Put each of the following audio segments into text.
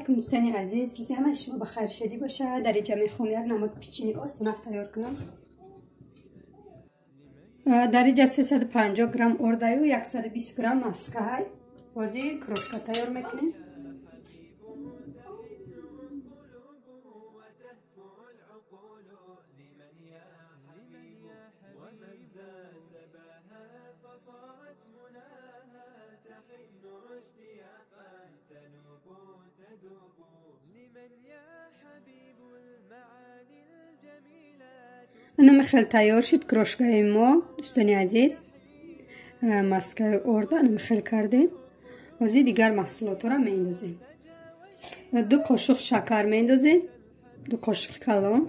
Алейкум дӯстони азиз, рӯзи ҳамаи шумо ба хайр шодӣ бошад. Дар инҷа мехоҳам як намуд печини осонак тайёр кунам. Дар инҷа 350 грамм ордаю 120 грамм маскаҳай. Ҳозир крошка тайёр мекунем. Ана хел тайёр шуд крошкаи мо, дӯстони азиз. Маскаи орда ана хел кардем. Ҳозир дигар маҳсулотҳоро меандозем. 2 қошуқ шакар меандозем, 2 қошуқи калон.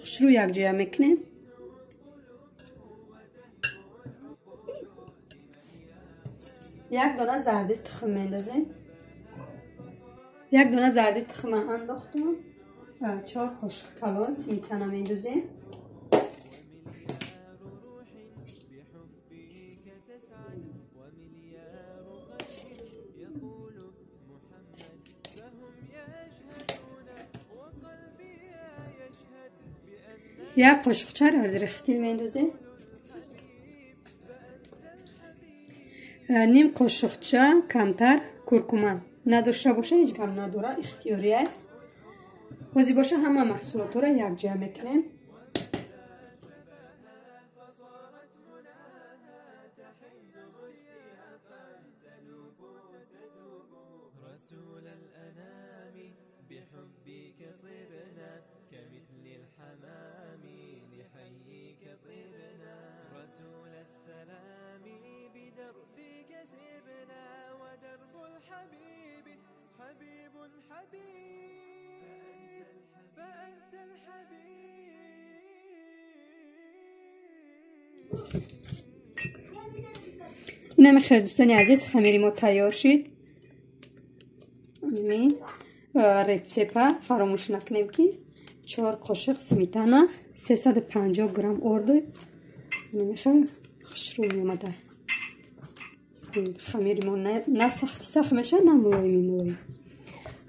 Хушрӯ якҷоя мекунем. Як дона зарди тухм меандозем. Як дона зарди тухм андохтам. 4 қошуқ калон сметана меандозем. Як қошуқча разрыхитель меандозем. Ним қошуқча камтар куркума. Надошта боша ҳеҷ гап надора, ихтиёрия. Ҳозир боша ҳама маҳсулотҳоро якҷоя мекунем. Инаме хел дӯстони азиз, хамири мо тайёр шуд. Рецепта фаромӯш накунем ки 4 қошуқ сметана, 350 грамм орду. Инаме хел хушрӯ меомада. Хамири мо на сахти сахт меша, на мулоими мулоим.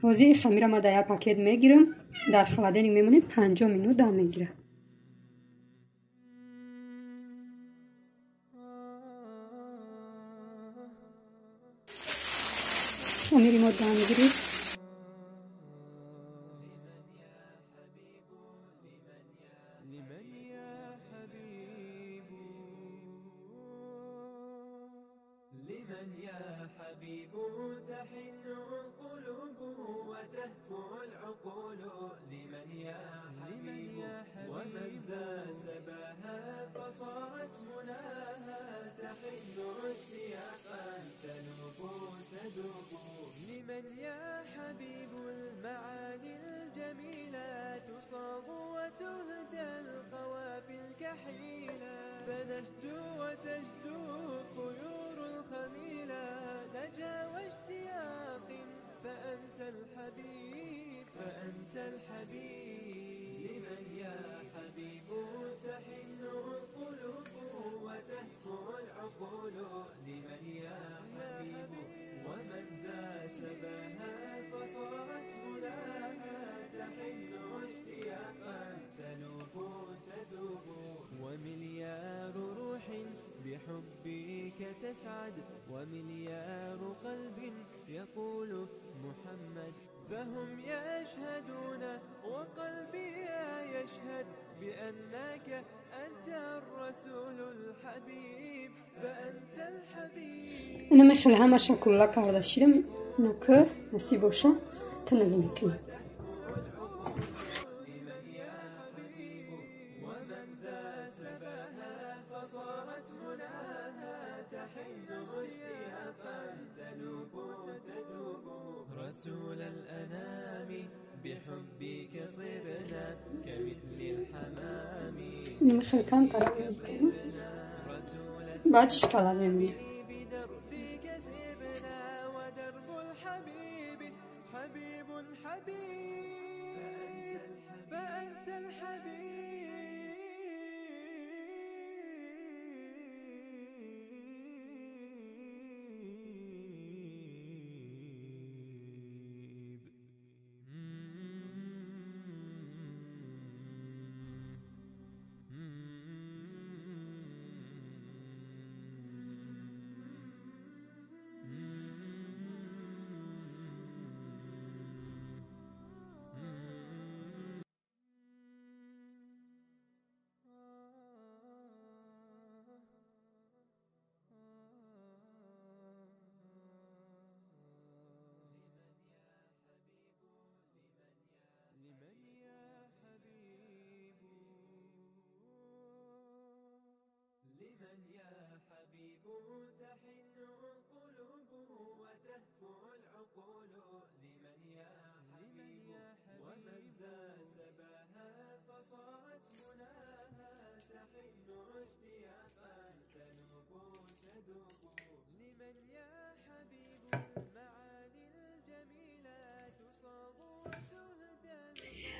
Ҳозир хамира ма дар як пакет мегирам, дар холодильник мемонем, 50 минут дам мегирад. Хамири мо дам гирифт. تسعد ومليار قلب يقول محمد، فهم يشهدون وقلبي يشهد بأنك أنت الرسول الحبيب، فأنت الحبيب. أنا ما خلها ما شاكل لك هذا الشيء نك نسيبوشا تنبنكني. رسول الأنام بحبك صرنا كمثل الحمام. نخلكم بعد شكلها بيمني. بدربك سرنا ودرب الحبيب حبيب حبيب، فأنت الحبيب.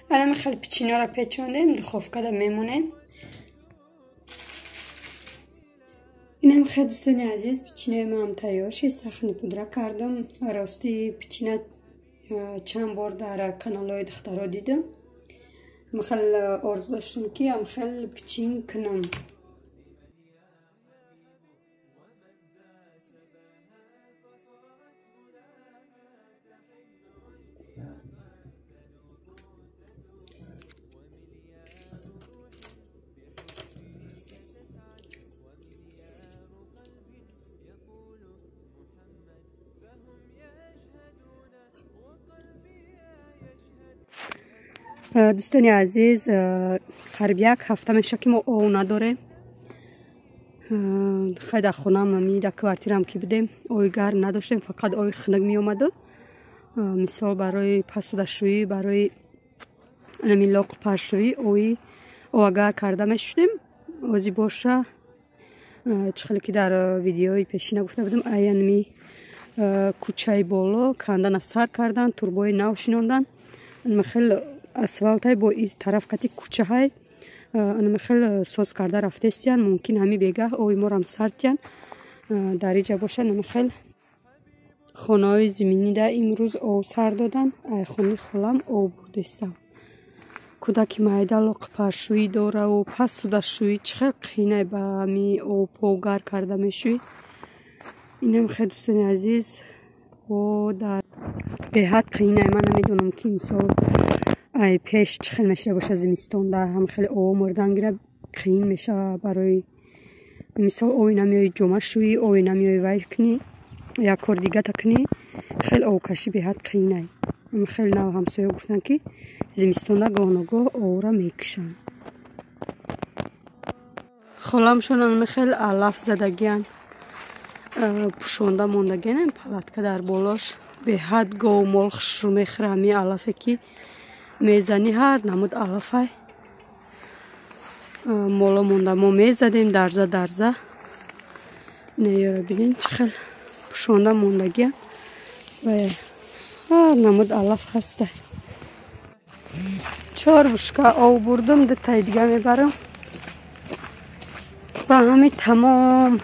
Алами хел печеньора печондем, духовкада мемонем. Инам хел дӯстони азиз, печеньои маам тайёр шид. Сахни пудра кардам. Рости печеньа чанд бор дар каналҳои духтаро дидам. Хел орзу доштам ки ам хел печень кунам. Дӯстони азиз, қариб як ҳафта меша ки мо ов надорем. Хай дар хонаам ами дар квартираам ки будем ови гарм надоштем, фақат ови хунук меомаду. Мисол барои пасудашӯӣ, барои ами лоқпаршӯӣ ови овагар карда мешудем. Ози боша чӣ хеле ки дар видеои пешина гуфта будем, аянми кӯчаи боло кандана сар кардан, турбои нав шинондан. Хел асфалтай бо тараф кати кӯчаҳай анамихел соз карда рафтестиян. Мумкин ҳами бегаҳ ови морам сартиян. Дар иҷа боша анамихел хонаҳои зиминида имрӯз ов сар додан. Ай хони холам ов бурдестам. Кӯдаки майда лоқпаршӯӣ дораву пасудашӯӣ чӣ хел қинай ба ҳами обповгар карда мешӯӣ. Инам хел дӯстони азиз, бо дар беҳад қинай. Ман намедонам ки мисол ай пеш чӣ хел мешуда боша зимистон да ҳам хеле ов мурдан гира қиин мешава. Барои мисол ови намеои ҷома шӯӣ, ови намеои вай кунӣ, як кор дигата кунӣ, хел овкашӣ беҳад қиинай. Хел нав ҳамсоя гуфтанд ки зимистонда гоҳ ногоҳ овра мекушанд. Холамшон хел алаф задагиян, пӯшонда мондагиян, палатка дар болош. Беҳад гов мол хушрӯ мехӯра ҳами алафе ки мезани, ҳар намуд алафай. Моло монда мо мезадем дарза дарза. Неёра бинен чӣ хел пӯшонда мондагия ва ҳар намуд алаф ҳаста. 4 бушка ов бурдам, дутаи дига мебарам. Ба ҳами тамом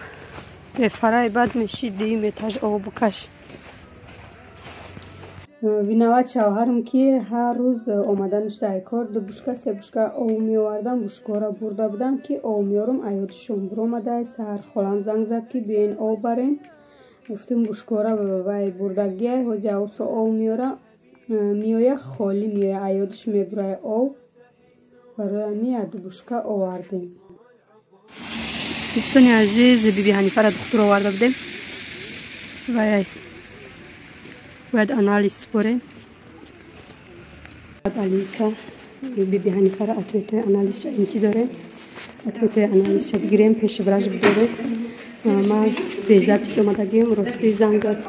бефарай бад меши, дуюм этаж ов букаш. Виноват шавҳарам ки ҳар рӯз омаданаш дар кор 2 бушка 3 бушка ов меовардам. Бушкаҳоро бурда будам ки ов меорам, аёдишон буромадай. Саҳар холам занг зад ки биёен ов барем. Гуфтем бушкаҳоро вай бурдагиай, ҳози авсо ов меора, меоя холӣ меоя, аёдиш мебурай ов. Барои ҳами 2 бушка овардем. Дӯстони азиз, биби Ҳанифаро духтур оварда будем. Вай бояд анализ супорем. Алика биби Ҳанифаро ответои анализша интизорем. Ответои анализша бигирем, пеши врач бидорем. Ман безапис омадагием, рости занг зад.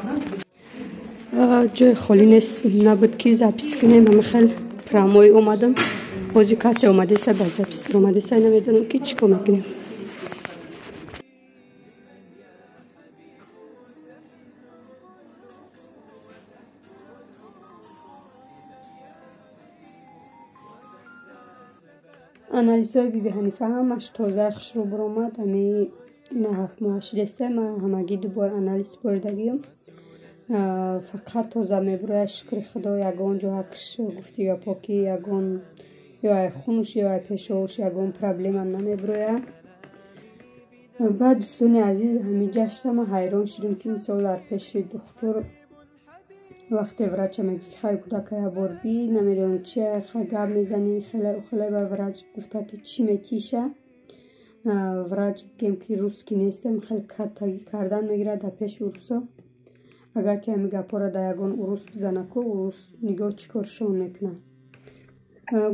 Ҷои холӣ нест набуд ки запис кунем. Ҳама хел прамой омадам. Ҳозир касе омадеса ба запис омадеса, намедонам ки чӣ кор мекунем. Анализҳои биби Ҳанифа ҳамаш тоза хушрӯ буромад. Ҳами ина 7 моҳ шидеста, ман ҳамагӣ 2 бор анализ супоридагиам. Фақат тоза мебурояд, шукри худо. Ягон ҷо ҳакш гуфти гапо ки ягон ё ай хунуш ё ай пешовуш ягон проблема намебурояд. Баъд дӯстони азиз, ҳами ҷашта ман ҳайрон шудам ки мисол дар пеши духтур вақте врача мегӯ ки хай кӯдака як бор би, намедонам чи, хай гап мезанӣ, хеле хеле. Ба врач гуфта ки чӣ метиша. Врач бигем ки русский нестем, хеле каттагӣ кардан мегирад дар пеши урусо. Агар ки ҳами гапҳоро дар ягон урус бизанаку, урус нигоҳ чӣ коршон мекунад.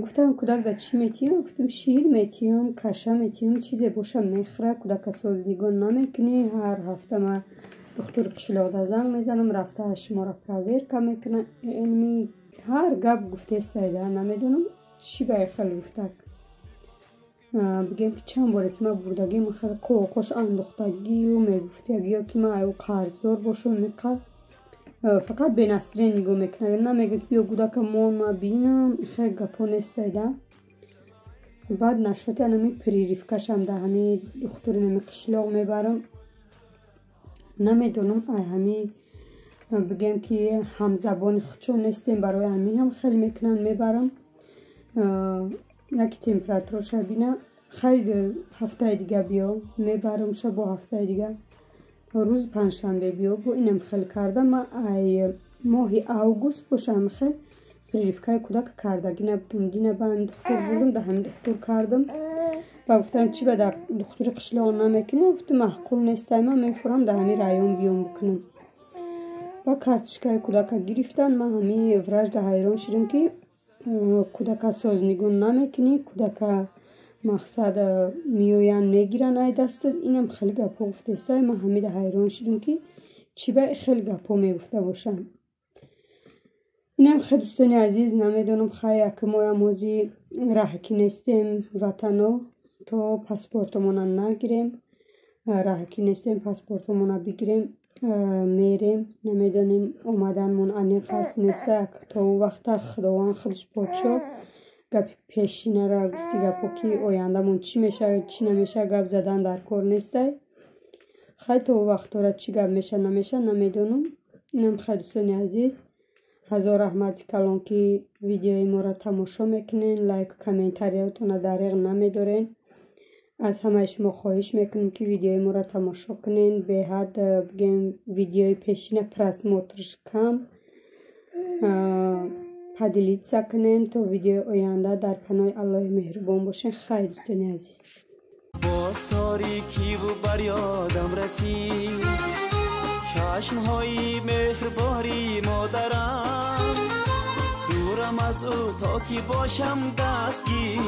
Гуфтам кӯдак да чӣ метиҳам? Гуфтам шир метиҳам, каша метиҳам, чизе боша мехӯра. Кӯдака соз нигоҳ намекунӣ. Ҳар ҳафта ман духтури қишлоқда занг мезанам, рафта шуморо проверка мекунам. Ами ҳар гап гуфтестайда, намедонам чӣ ба хел гуфтак. Бигем ки чанд боре ки ман бурдагим, хеле қоқош андохтагию мегуфт ягиё ки ман аю қарздор бошам, меқа фақат бенасрин нигоҳ мекунад, намегӯяд ки биё гудака мон ма бинам, хеле гапо нестайда. Баъд нашоти анами прививкашам дар ҳами духтури нами қишлоқ мебарам. Намедонам, ай ҳами бигем ки ҳамзабони худшон нестем, барои ҳамин ҳам хеле мекунанд. Мебарам, яки температураша бина, хайр, ҳафтаи дига биё, мебарамша, бо ҳафтаи дига рӯзи панҷшанбе биё. Бо инам хел карда, ма ай моҳи август бошам хел прививкаи кӯдака кардагӣ набудум. Дина ба ҳамин духтур бурдум, да ҳамин духтур кардам. Ба гуфтам, чи ба дар духтури қишлоқ намекунӣ? Гуфтам, маъқул нестай, ман мефурам дар ҳамин район биём бикунам. Ба карточкаи кӯдака гирифтан. Ман ҳамин врачда ҳайрон шудам, ки кӯдака сознигон намекунӣ, кӯдака мақсад меоянд, мегиранд ай дастот. Инам хеле гапҳо гуфтестай. Ман ҳамида ҳайрон шудам, ки чӣ ба хеле гапҳо мегуфта бошанд. Инам хел, дӯстони азиз, намедонам, хай, якмоям ҳози раҳакӣ нестем ватано, то паспортомона нагирем раҳакӣ нестем. Паспортомона бигирем, мерем. Намедонем, омаданмон аниқ ҳаст, неста. То ӯ вақта Худованд худаш подшоҳ. Гапи пешинара гуфти гапҳо, ки ояндамон чӣ мешавад, чӣ намешавад, гап задан дар кор нестай. Хай, то ӯ вақтора чӣ гап мешавад, намешавад, намедонам. Инам хай, дӯстони азиз, ҳазор раҳмати калон, ки видеои моро тамошо мекунен, лайку комментариятонро дариғ намедорен. Аз ҳамаи шумо хоҳиш мекунем, ки видеои моро тамошо кунен. Беҳад, бигем, видеои пешина просмотрш кам, поделиться кунен. То видеои оянда дар паноҳи Аллоҳи меҳрубон бошен. Хайр, дӯстони азиз. Боз торикиву бар ёдам расид чашмҳои меҳрбори модарам, дурам аз ӯ то ки бошам дастгир.